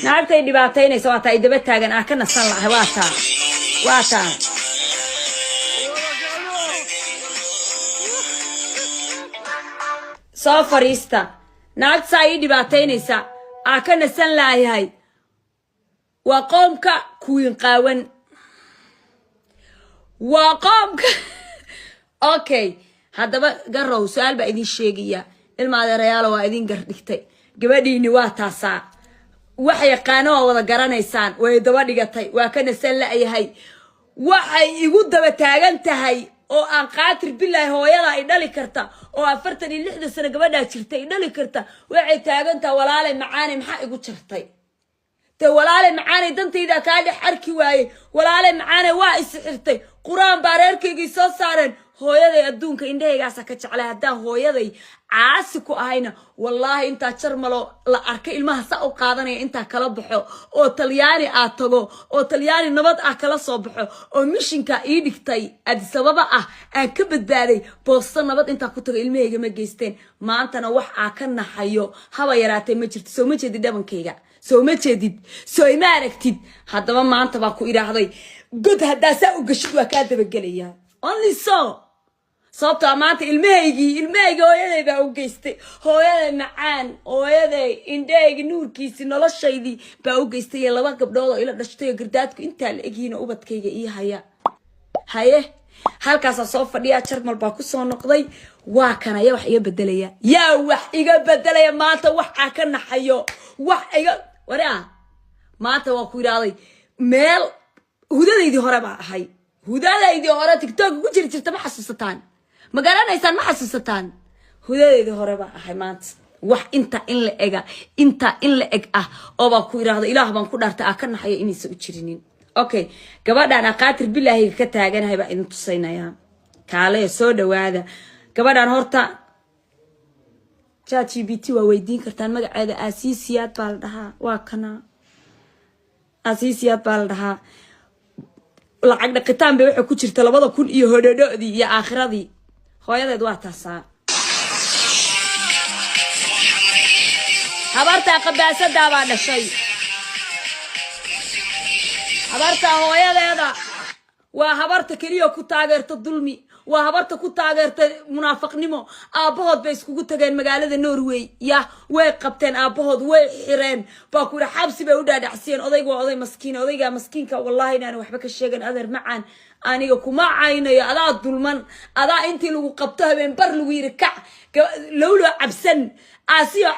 Naagtay dhibaataynaysa waa taa, ay daba taagan, ah ka nasan lahay, waa taa, waa taa. Soo fariista. Naagtasaa ii dhibaataynaysa, aa ka nasan laayahay, waa qoomka kuwiin qaawan, waa qoomka. Okay, haddaba garow, su-aal baa idin sheegaya. Ilma adeerayaala, waa idin gar dhigtay. Gabadhiini waa taasaa, wax yaqaano waa wada garanaysaan. Way daba dhigatay, waa ka nasan la'yahay. Waxay igu daba taagan tahay oo aan qaatir bilaahi, hooyada ay dhali karta oo 46-da sano gabadhaa jirta ay dhali karta, waxay taagan tahay: "Walaale macaane, maxaa igu jartay?" Dee walaale macaanay, dantaydaa kaa dhex arki waayey. Walaale macaane, waa isixirtay, qur-aan baa reerkaygii soo saareen. Hooyaday adduunka indhahaygaasa ka jeclay. Haddaan hooyaday caasi ku ahayna, wallaahi intaa Jarmalo la arkay ilmaha saa u qaadanaya, intaa kala baxo oo Talyaani aad tago oo Talyaani nabad ah kala soo baxo oo mishinka ii dhigtay Adisababa ah aan ka badbaaday, boosto nabad intaa ku tago ilmahayga ma geysteen. Maantana wax aa ka naxayo haba yaraatee ma jirto. Soo ma jeedid dhabankayga? Soo ma jeedid? Soo ima aragtid? Haddaba maanta baa ku idhaahday, god haddaa saa u gashid waa kaa dabagelaya. Only so, sababtaa maanta ilmahaygii, ilmahaygi hooyaday baa u geystay. Hooyaday macaan, hooyaday, indhahaygi nuurkiisii, noloshaydii baa u geystay, iyo laba gabdhood oo ila dhashtay oo gardaadku intaa la egyihiin oo ubadkayga ii haya. Haye, halkaasaa soo fadhiya, Jarmal baa kusoo noqday. Waa kana, yaa wax iga bedelaya? Yaa wax iga bedelaya maanta? Wax aa ka naxayo, wax iga wari ah maanta waa ku yidhaahday. Meel hudadaydii hore baa ahay, hudadaydii hore TikTok ku jiri jirta, ma xasuusataan? Ma garanaysaan? Ma xasuusataan? Hudadaydii hore baa ahay maanta. Wax inta in la ega, inta in la eg ah oo baa ku yidhaahda, Ilaah baan ku dhaartay, aa ka naxayo inaysan u jirinin. Okay, gabadhaan aqaatir bilaahiga ka taaganahay baa idin tusaynayaa. Kaale, soo dhawaada. Gabadhaan horta ChatGPT waa weydiin kartaan magaceeda. Aasiisiyaad baa la dhahaa. Waa kana, Aasiisiyaad baa la dhahaa. Lacag dhaqitaan bay waxay ku jirta 2000 iyo hodhodhodii iyo aakhiradii. Hooyadeed waa taasaa, habartaa qabaasadaa baa dhashay. Habartaa hooyadeeda waa habarta keliya ku taageerta dulmi, waa habarta ku taageerta munaafaqnimo. Aabbahood bay iskugu tageen magaalada Norway. Yah, way qabteen aabbahood, way xireen baa ku yidhi, xabsi bay u dhaadhacsiyeen. Odayga waa oday maskiin. Odaygaa maskiinka, wallahi inaan waxba ka sheegan. Adeer macaan, aniga kuma caynayo. Adaa dulman, adaa intii lagu qabto habeen bar lagu yidhi kac, lowloo cabsan aasiyo.